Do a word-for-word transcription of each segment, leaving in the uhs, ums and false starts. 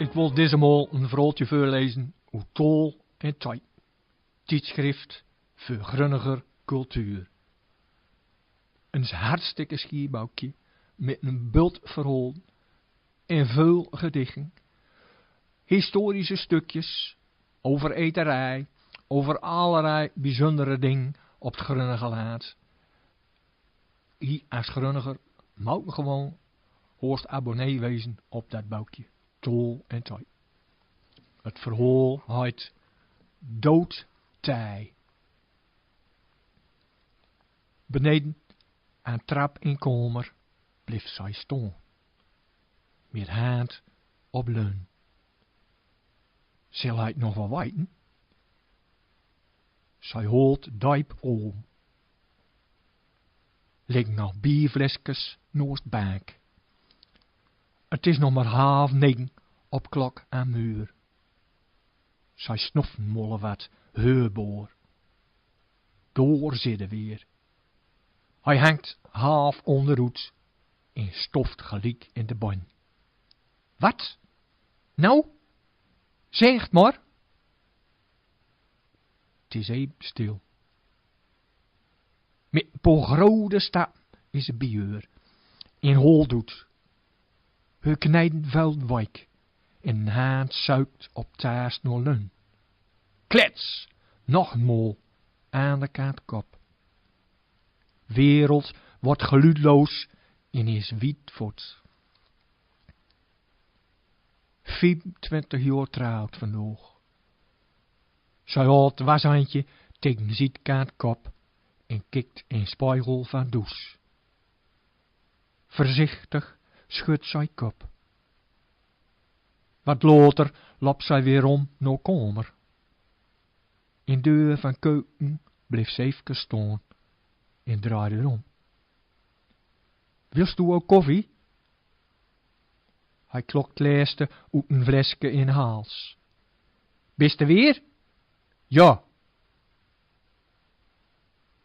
Ik wol dismaol een verhaaltje veurlezen oet Tol en Tied, tiedschrift veur Grunniger cultuur. Een hartstikke schier boekje met een bult verhaol en veel gedichten, historische stukjes over eterij, over allerlei bijzondere dingen op het Grunniger laat. Hie as Grunniger moot me gewoon hoorst abonnee wezen op dat boekje, Tol en Tied. Het verhaol heit Doodtij. Beneden aan trap in kamer blief zij stoon, met hand op leun. Zal hij het nog wel weten? Zij holt diep aom. Liggen al bierfleskes naast baak. Het is nog maar half negen op klok aan muur. Zij snoffen molle wat heurbaar. Daar zit hij weer. Hij hangt half onderuit en stoft gelijk in de banj. Wat? Nou? Zeg het maar. Het is even stil. Met een paar grote stappen is hij bij haar en holt oet. Heur kneiden vuilen week en een hand zuikt op taast naar leun. Klets! Nog een mol aan de kant kop. Wereld wordt geluidloos en is wiet voort. Viefentwintig jaar trouwd vandaag. Zij haalt het washandje tegen ziet kant kop en kikt in spiegel van douche. Voorzichtig schudt zij kop. Wat later loopt zij weer om naar kamer. In deur van keuken bleef ze efkes stoon en draaide om. Wilst doe ook koffie? Hij klokt leste oet een fleske in hals. Bist er weer? Ja.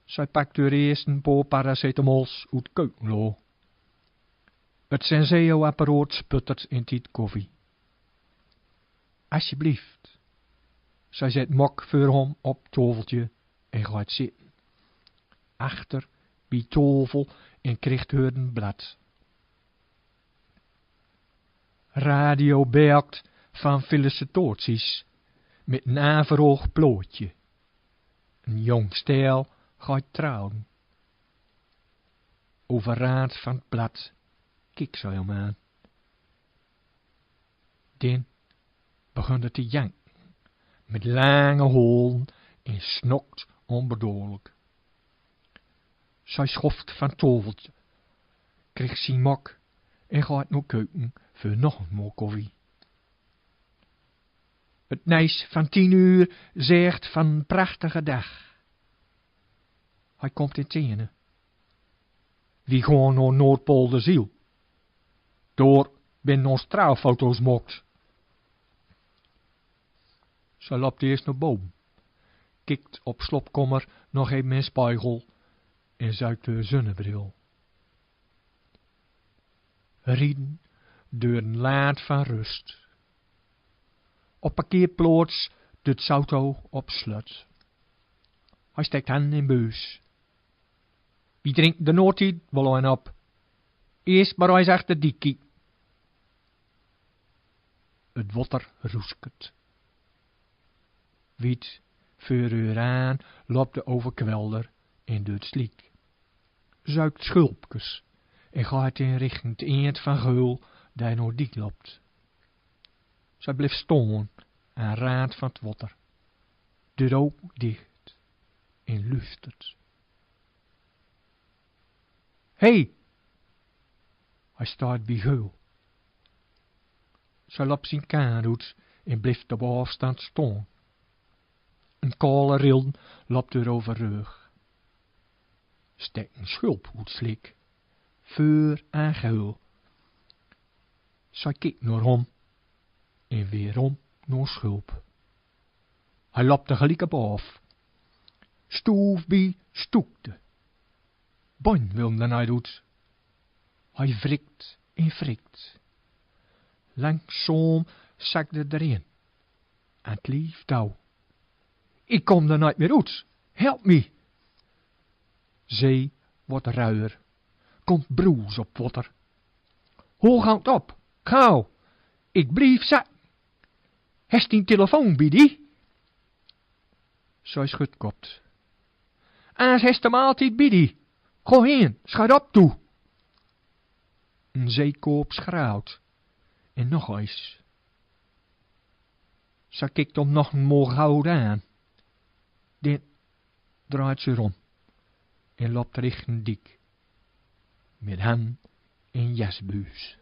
Zij pakt deur eerst een paar paracetamols oet keukenlo. Het Senseo-apparaat sputtert in tied koffie. Alsjeblieft. Zij zet mok veur hem op tafeltje en gaat zitten. Achter bij tafel en krijgt heur een blad. Radio beakt van felicitaties met een aanvraagplaatje. Een jong stel gaat trouwen. Over raad van het blad kiek zij hem aan. Dan begint het te janken, met lange holen en snokt onbedoorlijk. Zij schoft van tafeltje, krijgt zien mok en gaat naar keuken voor nog een mol koffie. Het nijs van tien uur zegt van een prachtige dag. Hij komt in tenen. Wie gewoon naar Noordpool de Ziel. Door bin ons trouwfoto's mokt. Zij loopt eerst naar boven, kikt op slopkommer nog even in spiegel en zuikt haar zonnebril. Rieden deur een laad van rust. Op parkeerplaats dut auto op slot. Hij stekt hand in buus. Wie drinken de noortied wel een op. Eerst maar eens achter dikkie. Het water roesket. Wiet veur uur aan loopt de overkwelder in dut sliek. Zuikt schulpkes en gaat in richting het eind van geul die naar diek loopt. Zij blieft stoon aan raad van het water. Deur ook dicht en luistert. Hé! Hij staat bij geul. Zij loopt zien kaan oet en blieft op afstand stoon. Een kale rillen loopt deur over rug. Stekt een schulp oet slik. Veur aan geul. Zij kiek naar hem en weer om naar schulp. Hij loopt tegelijk op af. Stoef bij stoekte. Bein willen er niet oet. Hij wrikt en wrikt. Langzaam Zak d'r in. En 't lief doo. Ik kom d'r noit mier oets. Help mi. Zee wort ruier. Kom broes op water. Hoog hangt op. Gauw. Ik blief zak. Hest dien telefoon bie die? Zij schudkopt. As hest hem altied bie die. Go heen, schud op toe. En zij koop schraut. En nog eens. Zij kikt hem nog een mool gauw aan. Dan draait ze rom en loopt richting diek. Met hem en jasbuus.